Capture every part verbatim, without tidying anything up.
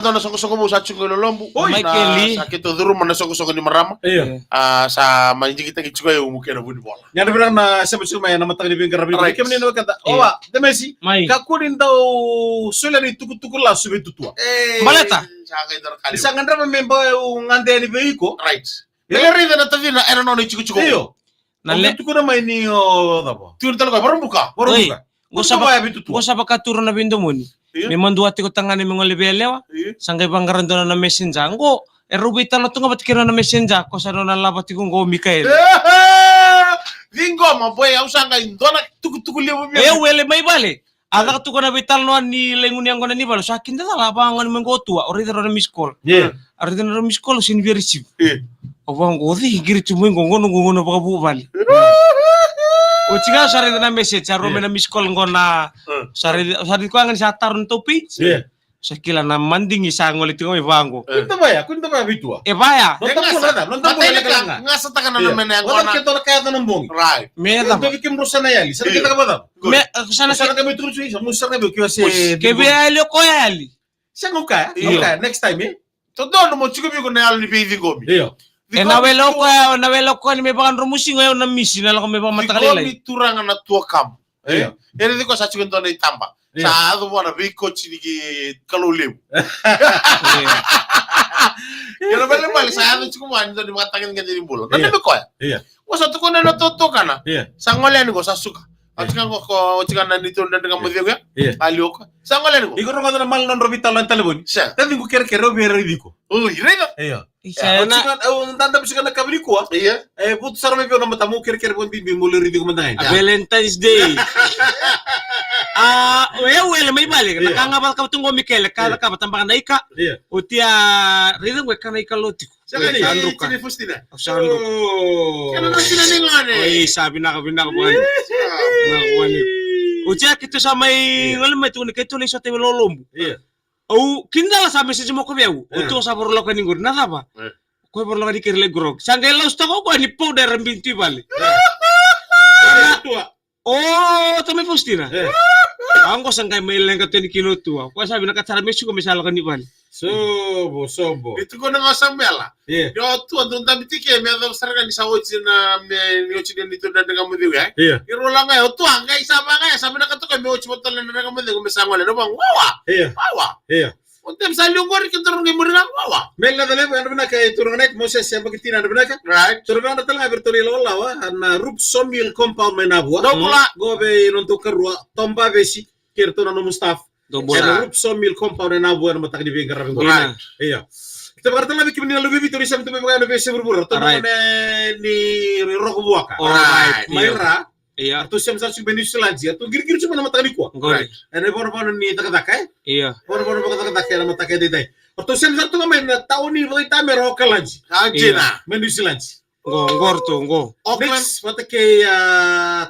Dua na soqosoqo vou sa tiko i lolobu. Oi. Na Michael Lee. Sa keitou curuma na soqosoqo ni marama. Io. A, sa mai digitaki tiko e umu kei na Vunivola. Ni yadra vinaka na sema tiko mai na mataka ni veiqaravi. Right. Kemuni na wekada. Io. Owa, Demesi. Mai. Kakua ni dau solia na itukutuku lasu vei Tutua. E, baleta. Sa qai dua na ka levu. Ni sa gadreva me bau gade yani vei iko. Right. Io. Me lai raica na tacina ena nona itikotiko. Io. Na le- tukuna mai ni o cava? Tukuna tale ga, Vakaraubuka. Vakaraubuka. Oi. Qo sa vaka, qo sa vaka tu na veidomoni. Io. Me madua tiko tagane me gole vei yalewa. Io. Sa qai vaqara dua na messenger. Qo, e rau veitalanoa tu ga vata kei na messenger. Ko sa nona lava tiko qo o Mikaeli. Ciqoma, boy, au sa qai dua na tukutuku levu vei au. E wele mai vale. A caka tu ko na veitalanoa ni lai gunu yaqona ni vale, sa kida cala, a vaqo ni mai qo o Tua, o raica rau na miss call. Io. A raica rau na miss call, o sega ni via receive. Io. Au vaqo, o cei qiri tu mai qo, qo na, qo na vakavuvale. Oti ga sa raica na message, sa rau mai na miss call qo na, sa raica, sa raica koya ga ni sa taro na tou page. Io. Sa kila na madigi sa gole tiko mai vaqo. Kua ni da vaya, kua ni da vaya vei Tua. E vaya. Nona tabua na, nona tabua na lekaleka. Gasataka na nomena yaqona. Oca keitou na kaya na bogi. Right. Me cava? Dua vei kemudrau sa na yali, sa na keitou ka vacava? Me, e, sa na, sa na keitou ka vacava? Ke via yali o koya yali. Sa qai kaya, qai kaya, next time, e? Dodonu mo tiko vei iko na yalo ni veiciqomi. Io. E na wele o koya, na wele o koya ni me vakadromusiga, o na misi, na lako me vakamataka lailai. Ciqomi turaga na Tua Kamu. E? Io. E raici koya sa tiko e dua na itaba. Io. Sa yaco vua na veikoci ni ki Kalou levu. Io. Kena ibalebale sa yaco tiko vua ni dua ni vakatagedegede ni bula. Na neme koya. Io. Qo sa tukuna na totokana. Io. Sa gole yani qo sa suka. Oti ga qo ko, oti ga na neitou Dredre Ga Mo Cegu ya. Io. Ali o koya. Sa gole yani qo. Iko rogoca na mala nodrau veitalanoa ni talevoni. Sa. Taciqu kerekere au via raici iko. Oi, raica. Io. Isa, io, na, au dadabe tiko na yakavi nikua. Io. E votu sara mai vei au na matamu, kerekere vakabibi mo lai raici iko mada ga. A Valentine's Day. A, o yau wele mai vale, na ka ga vakacakava tu qo o Mikaele, ka cakava tabaka na ika. Io. Oti a raica qo e ka na ika lo tiko. Sa ka ni, sa druka. Tini Faustina. Au sa druka. O. Kena na tina ni gone. Oi, sa vinaka, vinaka vua ni. Vinaka vua ni. Oti a keitou sa mai gole mai tu ni keitou lai sota i lolobu. Io. Au, kidala sa message mai ko vei au. Oti o sa voroloka ni qori, na cava? Ko voroloka ni kere le grog. Sa qai lausutaka o koya ni powder era bini tu i vale. Tua. O, tamai Faustina. Au qo sa qai mai leqa tu yani kina o Tua. Koya sa vinakata sara me suka me sa lako ni vale. Sobo, sobo. Ni tukuna ga o Samuela. Io. Ni o Tua dau dabe tiko me yacova sara ga ni sa oti na me, ni oti ni neitou Dredre Ga Mo Cegu ya. Io. Ni rau la ga o Tua qai sa va ga ya, sa vinakata o koya me oti vata tale na Dredre Ga Mo Cegu me sa gole. Na vaqo, wawa. Io. Wawa. Io. O Dem sa liu qori ke turaga i muri ga, wawa. Me levu, yadra vinaka e turaga na Moses, e baki tina, yadra vinaka. Right. Turaga na tale ga vei iratou na ilawalawa, na Rup Sawmill Compound mai Navua. Dou bula. Qo vei nodatou karua, Toba Vesi, kei iratou na nomu staff. Dou bula. Ena Rup Sawmill Compound e Navua ena mataka ni veiqaravi qo. Right. Io. Keitou vakaraica tale ga vei kemuni na luve i Viti, ni sema tu mai vaka ena veiyasai vuravura. Ratou na gone ni Rokovuaka. Right. Mai Ra. Io. Ratou sema sara tiko mai Niusiladi. Ratou qiriqiri tiko mai na mataka nikua. Qori. Right. Ena ivonavona ni cakacaka, e? Io. Ivonavona vakacakacaka ena mataka edaidai. Ratou sema sara tu ga mai na tauni vakaitamera o Okaladi. Sa dina. Io. Mai Niusiladi. Qo, qo ratou, qo. Auckland. Mix vata kei, a,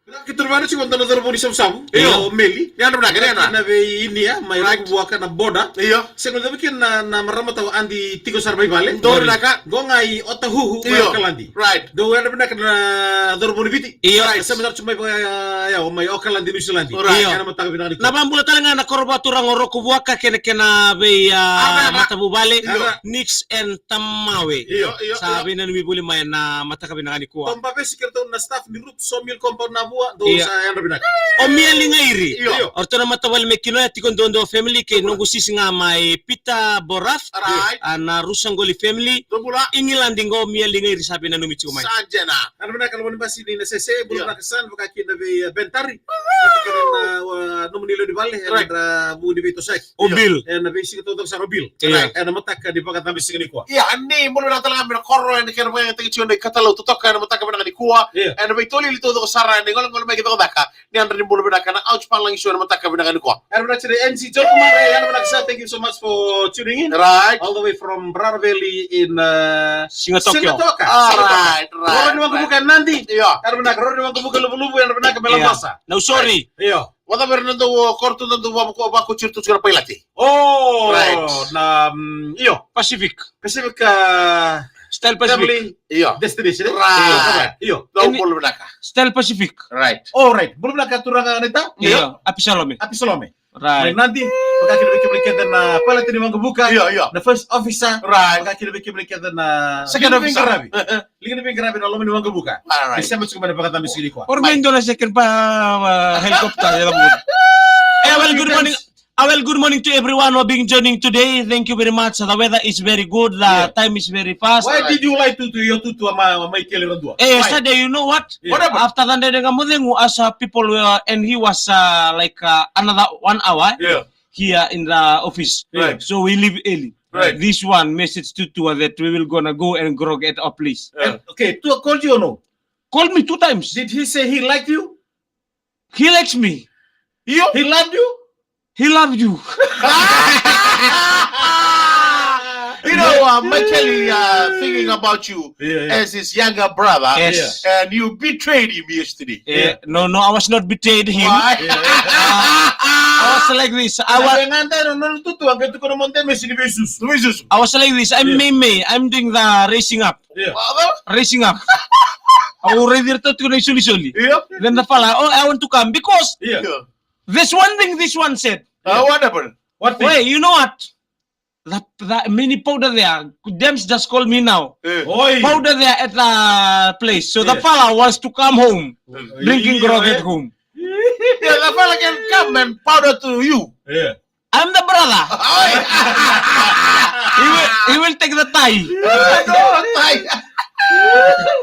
Vinaka, keitou vana tiko vata na cauravou ni Savusavu. Io. O Meli. Ni yadra vinaka, ni yadra. Na vei Inia, mai Rokovuaka na boda. Io. Sega ni cava kina na, na marama tau Adi tiko sara mai vale. Dou vinaka. Qo ga i Otahuhu, mai Okaladi. Right. Dou yadra vinaka na cauravou ni Viti. Io. Right. Sema sara tiko mai vaka, io, mai Okaladi, Niusiladi. Right. Io. Ena mataka vinaka nikua. Na vabula tale ga na koro vakaturaga o Rokovuaka kei na kena vei, a, matavuvale. Io. Nix and Tamawe. Io, io, io. Sa veinanumi voli mai na mataka vinaka nikua. Toba Vesi kei ratou na staff ni Rup Sawmill Compound Navua, dou sa yadra vinaka. O Mia Ligairi. Io. O ratou na matavuvale mai Kinoya, tiko duadua family kei noqu sisi ga mai Peterborough. Right. A na Rusaqoli family. Dou bula. Igiladi qo o Mia Ligairi sa veinanumi tiko mai. Sa dina. Yadra vinaka na loma ni basi ni na sese, bula vinaka san, vaka kina vei, e, Ben Tari. Vata kei na, a, nomuni lewe ni vale, right, ena vu ni veitosoyaki. O Bill. Ena veisiga taucoko sara o Bill. Io. Ena mataka ni vakacabe siga nikua. Ia, ni bula vinaka tale ga mai na koro, ena kena vakayagataki tiko na iKatalau totoka ena mataka vinaka nikua. Io. Ena veitolili taucoko sara, ena igolegole mai ki cakacaka. Ni yadra ni bula vinaka na Ouch Palagi Show ena mataka vinaka nikua. Yadra vinaka tiko na M C Joe Kumar, e, yadra vinaka sara, thank you so much for tuning in. Right. All the way from Brara Valley in, uh, Sigatoka. Sigatoka. All right, right. Roro ni Waqavuka e Nadi. Io. Yadra vinaka, Roro ni Waqavuka e Luvuluvu, yadra vinaka mai Labasa. Io. Nausori. Io. Vacava era na dau, o, koro tu na dau vakaukauwataki iratou tiko na pailate? O, right, na, mm, io. Pacific. Pacific, a, Style Pacific. Family, io, destination, eh? Right. Io. Io. Dou bula vinaka. Style Pacific. Right. All right. Bula vinaka turaga naita. Io. Apisalome. Apisalome. Right. Mai Nadi, vakakina vei kemuni kece na pilot ni Waqavuka. Io, io. Na first officer. Right. Vakakina vei kemuni kece na second officer. Liga ni veiqaravi. Liga ni veiqaravi na loma ni Waqavuka. All right. Ni sema tiko mai na vakacabe siga nikua. Or mai dua na second pa, uh, helicopter, ya, eh, well, good morning. Ah, well, good morning to everyone who are being joining today. Thank you very much. The weather is very good. The time is very fast. Why did you lie to, to your tutu, ama, ama Michael Radua? Eh, yesterday, you know what? Yeah. What happened? After the Dede Gamodhengu, as, uh, people were, and he was, uh, like, uh, another one hour, yeah, here in the office. Right. So we leave early. Right. This one message to Tua that we will gonna go and grog at our place. Yeah. And, okay, Tua called you or no? Called me two times. Did he say he liked you? He likes me. You? He loved you? He loved you. You know, uh, Michael, uh, thinking about you, yeah, yeah, as his younger brother, yes, and you betrayed him yesterday. Yeah. Yeah. No, no, I was not betrayed him. Why? Yeah. Uh, I was like this. I was I was like this. I'm, yeah, me, me. I'm doing the raising up. Yeah. Raising up. Au raici iratou tiko na isolisoli. Yeah. Then the fella, "Oh, I want to come because, yeah, there's one thing this one said." Uh, what happened? What thing? Wait, you know what? That, that mini powder there, Dems just called me now. Yeah. Oi. Powder there at the place. So the fella wants to come home, drinking grog at home. Yeah, the fella can come and powder to you. Yeah. I'm the brother. He will, he will take the tie. No, tie.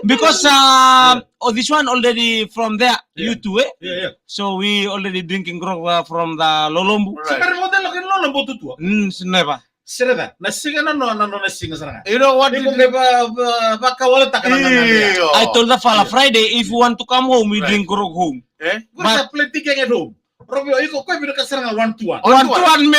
Because, um, oh, this one already from there, yeah, you two, eh? Yeah, yeah. So we already drinking grog, uh, from the Lolombu. Right. Never. You know what? I told the fella, Friday, if you want to come home, we drink grog home. Eh? But Robi, o iko koya vinaka sara ga one to one. One to one me.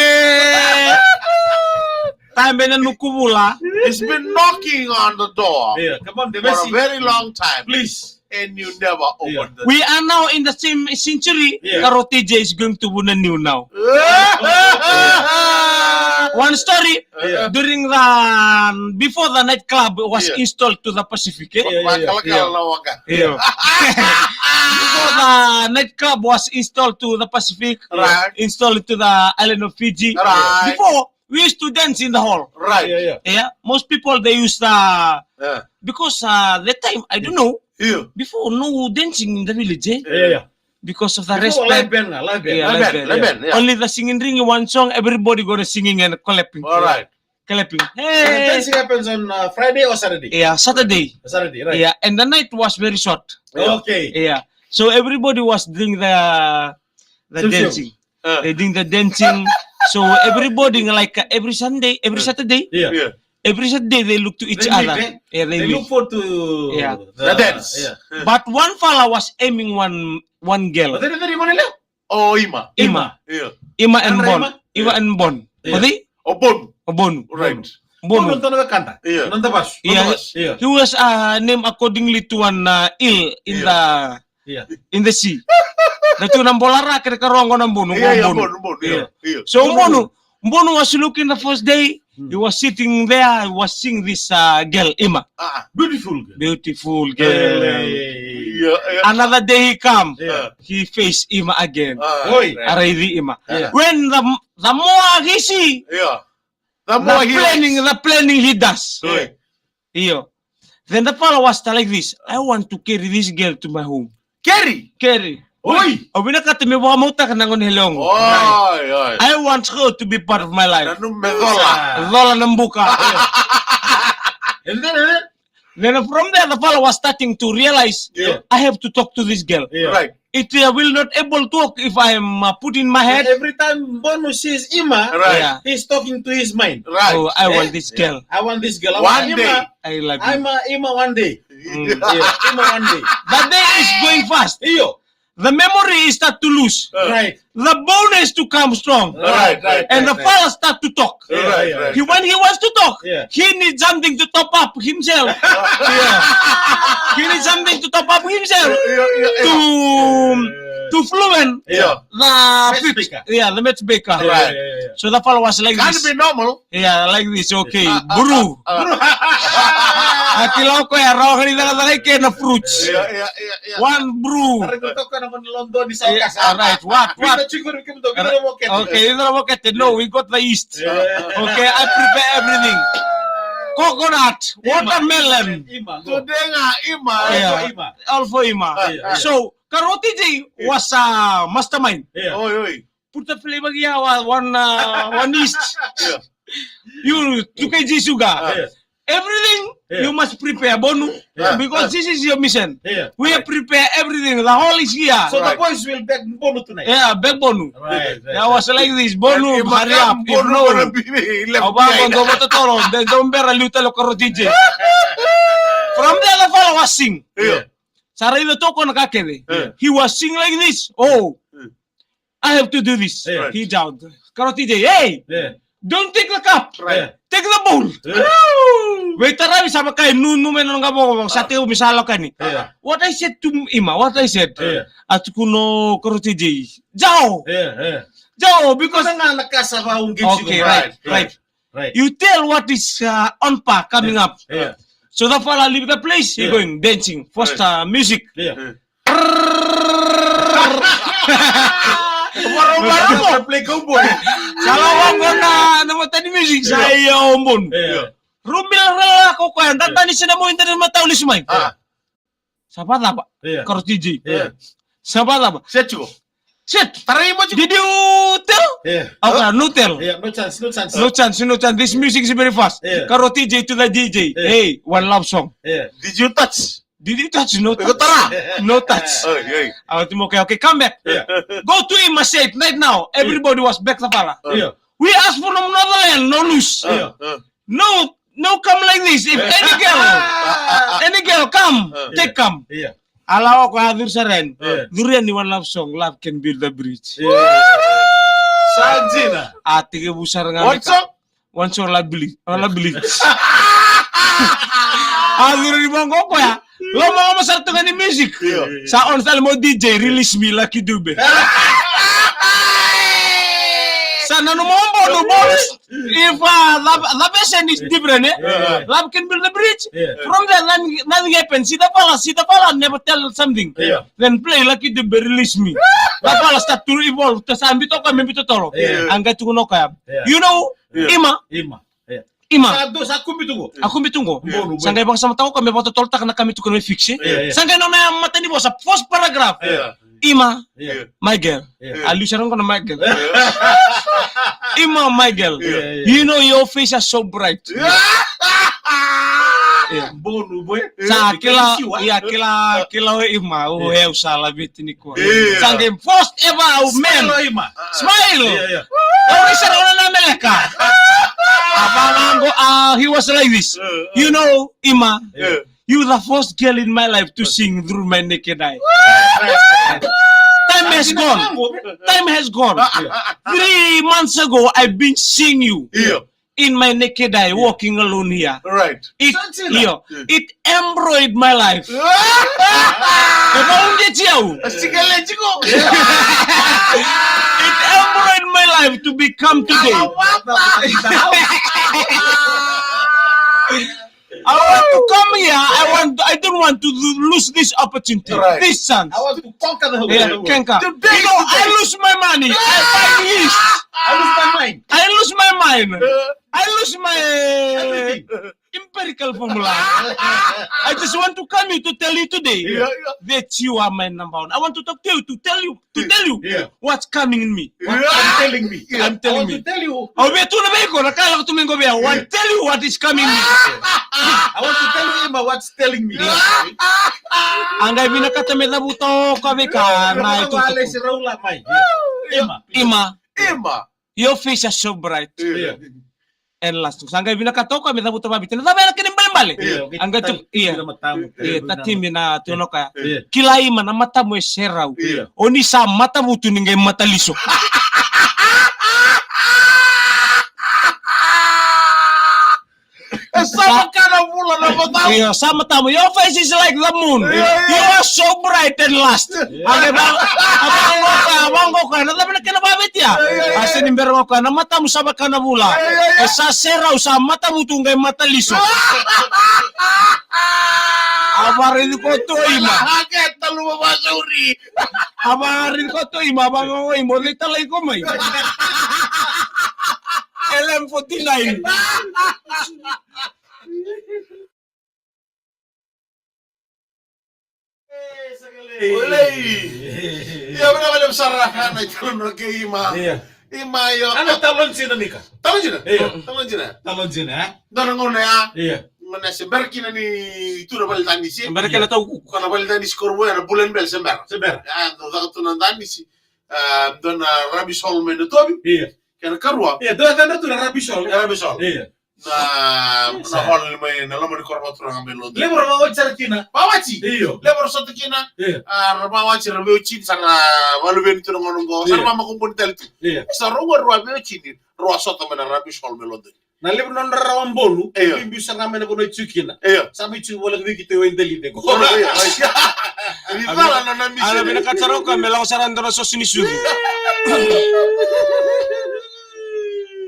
Time ena nuku vula. He's been knocking on the door, yeah, come on, for a very long time. Please. And you never opened the door. We are now in the same century. Yeah. Karate J is going to win a new now. One story. Yeah. During the, um, before the nightclub was installed to the Pacific, eh? Yeah, yeah, yeah. Yeah. Before the nightclub was installed to the Pacific, right, installed to the island of Fiji. Right. Before, we used to dance in the hall. Right. Yeah, yeah. Yeah. Most people, they use the, yeah, because, uh, that time, I don't know. Yeah. Before, no dancing in the village, eh? Yeah, yeah. Because of the respect. Before, live band, live band. Yeah, live band, live band, yeah. Only the singing ring, one song, everybody gonna singing and clapping. All right. Clapping. Hey! And the dancing happens on, uh, Friday or Saturday? Yeah, Saturday. Saturday, right. Yeah, and the night was very short. Okay. Yeah. So everybody was doing the, the dancing. They doing the dancing. So everybody, like, uh, every Sunday, every Saturday, yeah, every Saturday they look to each other. They meet, eh? Yeah, they meet. They look forward to the dance. Yeah. But one fella was aiming one, one girl. Oh, Ima. Ima. Yeah. Ima and Bon. Ima and Bon. Yeah. Oti? O Bonu. O Bonu. Right. Bonu. Bonu, noda wekada. Yeah. Noda vasu. Yeah. Noda vasu. Yeah. He was, uh, named accordingly to an, uh, eel in the, yeah, in the sea. Na tu na bola ra kere karogo na Bonu. Yeah, yeah, Bonu. Bonu, Bonu, yeah, yeah. So Bonu, Bonu was looking the first day. He was sitting there, he was seeing this, uh, girl, Ima. Ah, beautiful girl. Beautiful girl. Yeah, yeah. Another day he come. Yeah. He face Ima again. Ah, oi. Right. A raici Ima. Yeah. When the, the more he see, yeah, the more he planning, the planning he does. Oi. Io. Then the fella was like this, "I want to carry this girl to my home." Carry? Carry. Oi. Au vinakata meu vakamautaka na gone yalewa qo. Oi, oi. "I want her to be part of my life." Nanuma me cola. Cola na buka. And then, and then? Then from there, the fella was starting to realize, yeah, "I have to talk to this girl." Yeah. Right. It, uh, will not able to work if I am, uh, putting my head. Every time Bonu sees Ima, right, yeah, he's talking to his mind. Right. "Oh, I want this girl. I want this girl. I want Ima. One day. I love you. Ima, Ima one day." Mm. Yeah, Ima one day. The day is going fast. Io. The memory is start to lose. Uh. Right. The bone is to come strong. Right, right. And the fella start to talk. Right, right. He, when he wants to talk, yeah, he needs something to top up himself. Yeah. He needs something to top up himself. Yeah, yeah, yeah. To, to fluent, yeah, the matchmaker. Yeah, the matchmaker. Right. Yeah, yeah, yeah. So the fella was like this. Can't be normal. Yeah, like this. Okay. Uh, uh, bro. Uh, uh. A kila o koya, rawa ga ni cakacaka i ke na fruits. Ia, ia, ia, ia. One brew. Tara ni toka na mani London ni sa Yeah, kasa. All right. What, what? Vina tiko ni kemudou, vina na mokete. Okay, vina na mokete. No, we got the yeast. Yeah. Okay, I prepare everything. Coconut, Ima. Watermelon. Ima, go. Today nga, Ima. Yeah. Ima. All for Ima. Yeah, yeah. So, Karo T J Yeah. was a mastermind. Yeah. Oi, oi. Put the flavor here, wa-, one, uh, one yeast. Yeah. You, two K G sugar. Ah. Yeah. Everything Yeah. you must prepare, Bonu, Yeah. because this is your mission. Yeah. We Right. prepare everything. The hall is here. So the Right. boys will beg Bonu tonight. Yeah, beg Bonu. Right, right, Yeah, I was right. like this, Bonu, Ima hurry up. If Bonu no, gonna be left au vaka behind. Dou vakatotolo, de dou bera liu tale o Karo T J. From there, the fellow was sing. Yeah. Sa raica toka na ka kece. Yeah. He was sing like this. Oh. Yeah. I have to do this. Yeah. He jumped. Karo T J, hey! Yeah. Don't take the cup. Right. Yeah. Take the bowl. Yeah. Woo! Veitaravi sa vaka e nunu mai na noqu vokavoka, sa Yeah. tekivu me sa lako yani. Yeah. What I said to Ima, what I said. Yeah. A tukuna o Karo T J. Jao! Yeah, yeah. Jao, because Kona ga na ka sa vau ngi Okay, right, right. right. Right. You tell what is, uh, on par coming Yeah. up. Yeah. So the fella leave the place, he Yeah. going dancing, first, Right. uh, music. Yeah. Yeah. Varo, varo, varo. Play cowboy. Sa lako qo na, na matani music, sa Yeah. ia o Bonu. Yeah. Rumi la rela ko koya, da tani sina mo internet matau ni sumai. Ah. Sa vacava? Yeah. Karo T J. Yeah. Sa vacava? Set you. Set. Tarai mo tiko. Did you tell? Yeah. Okay, no tell. Yeah, no chance, no chance. No chance, no chance. This music is very fast. Yeah. Karo T J to the D J. Yeah. Hey, one love song. Yeah. Did you touch? Did you touch? No Iko touch. Tara. No touch. Oi, oi. Au timo, okay, okay, come back. Yeah. Go to Ima, say it right now. Everybody was back the fala. Yeah. We ask for no northern land, no loose. Yeah. Yeah. No, no come like this. If any girl, any girl come, Yeah. take come. Yeah. Ala o ko a curu sara yani. Yeah. Curu yani one love song, love can build the bridge. Yeah. Sa dina. A tekivu sara ga What me ka- song? One song la bili, la bili. A curu ni mo qo koya. Lomaloma sara tu ga ni music. Io. Sa on tale mo D J, release me Lucky Dube. Sa nanuma o Bonu, Bonu. If, uh, the, the version is different, eh? Yeah. Love can build the bridge. Yeah. From there, nothing, nothing happens. See the fella, see the fella never tell something. Yeah. Then play Lucky Dube, release me. The fella start to evolve. Ta sa bito ka me bito tolo. Yeah. Anga tu no kaya. Yeah. You know, Yeah. Ima. Ima. Yeah. Ima. Sa do, sa kubi tu qo. A kubi tu qo. Yeah. Sa qai vakasamataka o koya me vakatotolotaka na ka me tukuna me fix, eh? Yeah, yeah. Sa qai nona matanivosa, first paragraph. Yeah. Ima, Yeah. my girl. Yeah. A liu sara qo na my girl. Yeah. Ima, my girl. Yeah, yeah. You know your face is so bright. Yeah. Yeah. Bonu boy. Sa kila, ia kila, kila o Ima, o Yeah. eu sa laveti ni koya. Yeah. Sa qai first ever o man. Smile o Ima. Smile. Yeah, yeah. Au ni sara ona na meleka. A vaka qo, ah, he was like this. Yeah. You know, Ima, Yeah. you the first girl in my life to sing through my naked eye. Time has gone. Time has gone. Yeah. Three months ago, I've been seeing you. Yeah. In my naked eye, Yeah. walking alone here. Right. It, Sa sila. Io, Yeah. it embroidered my life. Yeah. E vakaoqeti au. Sikele tiko. It embroidered my life to become today. Awata. I want to come here. I want. I don't want to lo-, lose this opportunity, Right. this chance. I want to conquer the whole Yeah, world. Kenka. Today, You know, today. I lose my money. I buy this. I lose my mind. I lose my mind. Uh, I lose my Everything. empirical formula. I just want to come here to tell you today Yeah, yeah. that you are my number one. I want to talk to you, to tell you, to Yeah. tell you Yeah. what's coming in me. What Yeah. I'm telling me. Yeah. I'm telling I want me. to tell you. Au via tukuna vei iko na ka e lako tu mai qo vei au. I want to tell you what is coming in me. I want to tell you, Ima, what's telling me. A qai vinakata me cavuta o koya vei ka na e Ima, tukutuku. Alesi Raula mai. Ima. Ima. Ima. Your face is so bright. Yeah. And last, sa qai vinakata o koya me cavuta vaviti. Na cava na kena ibalebale? Yeah. A qai tu, Tatimi yeah. na matamu. Yeah, tatimi na tu no kaya. Yeah. Kila Ima na matamu e serau. Yeah. O ni sa matavutu ni qai mataliso. E sa vaka na vula na matamu. Io, sa matamu. Your face is like the moon. Yeah, yeah. You are so bright and last. Yeah. A qai va-, a vaqo koya, a vaqo koya. Na cava na kena vaviti? A se ni bera ga o koya na matamu sa vaka na vula. E sa serau sa matavutu qai mataliso. A varaici koto ima. A ke talu ma vasauri. A varaici koto ima, a vagaoi mo cei talai ko mai. L M forty-nine. Olei. Ia, vinaka vakalevu sara na italanoa kei Ima. Ia. Ima, io. Ana talon jina nika. Talon jina? Ia. Talon jina. Talon jina, e? Dua na gauna ya. Ia. Gauna se bera kina ni tu na valedanisi. Bera kina tau. Ko na valedanisi Korovoya na bula ni bele se bera. Se bera. Ya, dau caka tu na danisi. A, dua na rubbish hole mai na tovi. Ia. Kena karua. Ia, dua na tu na rubbish hole. Rubbish hole. Ia. Na, na hall mai na loma ni koro vakaturaga mai Lodoni. Levu ra vawati sara kina. Vawati. Io. Levu ra sota kina. Io. A, ra vawati, ra veiwatini, sa ra valuveni tu na gauna qo. Io. Sa ra vamakubuni tale tu. Io. Sa rau rua veiwatini, rau a sota mai na rubbish hall mai Lodoni. Na levu na nodra rawa bolu. Io. Biubiu sara ga mai na vanua e tiko kina. Io. Sa mai tiko voleka vei keitou e Delhi qo. Io, io. Ni cala na, na misi. Ala vinakata sara o koya me lako sara dua na soso ni sucu.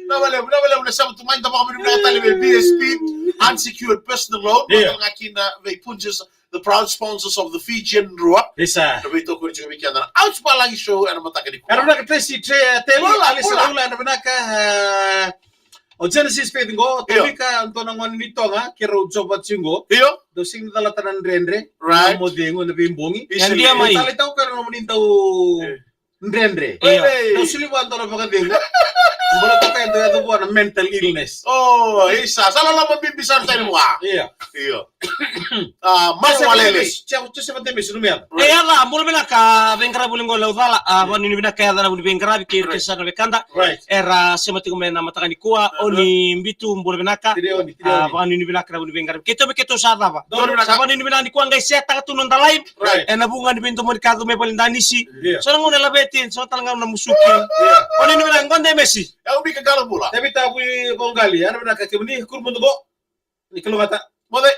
Na vale, na vale, na sema tu mai, da vakavinavinaka tale vei V S P, unsecured personal loan, yeah, vakatalega kina vei Punjas, the proud sponsors of the Fijian Drua. Isa. Na veitokoni tiko vei keda na Ouch Palagi Show ena mataka nikua. Era vinaka Tracy, Tre-, Teli, Lola, Alisa Lola. Lola, era vinaka, eh, o Genesis Faith qo, io, Tomika, dua na gone ni Toga, keirau joba tiko qo. Io. Dou sega ni calata na dredre, right, na mocegu, na veibogi. Isa. Ia, dia mai. Taleitaka o koya na nomuni dau, eh, dredre. Io. Dau soli vua dua na vakacegu. Bula toka e dau yaco vua na mental illness. Oh, isa, sa loloma bibi sara tale vua. Io. Io. A, Masu Walele. Joseph, Joseph Demis, numera. E yaca, bula vinaka, veiqaravi voli qo Laucala, a, vakanuinui vinaka yaca na vuni veiqaravi kei ira kece sara na wekada. Right. Era sema tiko mai na mataka nikua, uh-huh, Oni Bitu, bula vinaka. Tiri Oni, tiri Oni. A, vakanuinui vinaka na vuni veiqaravi. Keitou me keitou sa cava. Donu vinaka. Sa vakanuinui vinaka nikua qai setaka tu noda live. Right. Ena vuqa ni veidomoni ka yaco mai valedanisi. Yeah. So na gauna e laveti, so tale ga na musuki. Yeah. Oni ni vinaka, qo Demesi. E au Mika Qalabula. Tevita Vuiqoqali, ana vinaka kemuni, kuru mudu qo. Ni kalougata. Moce.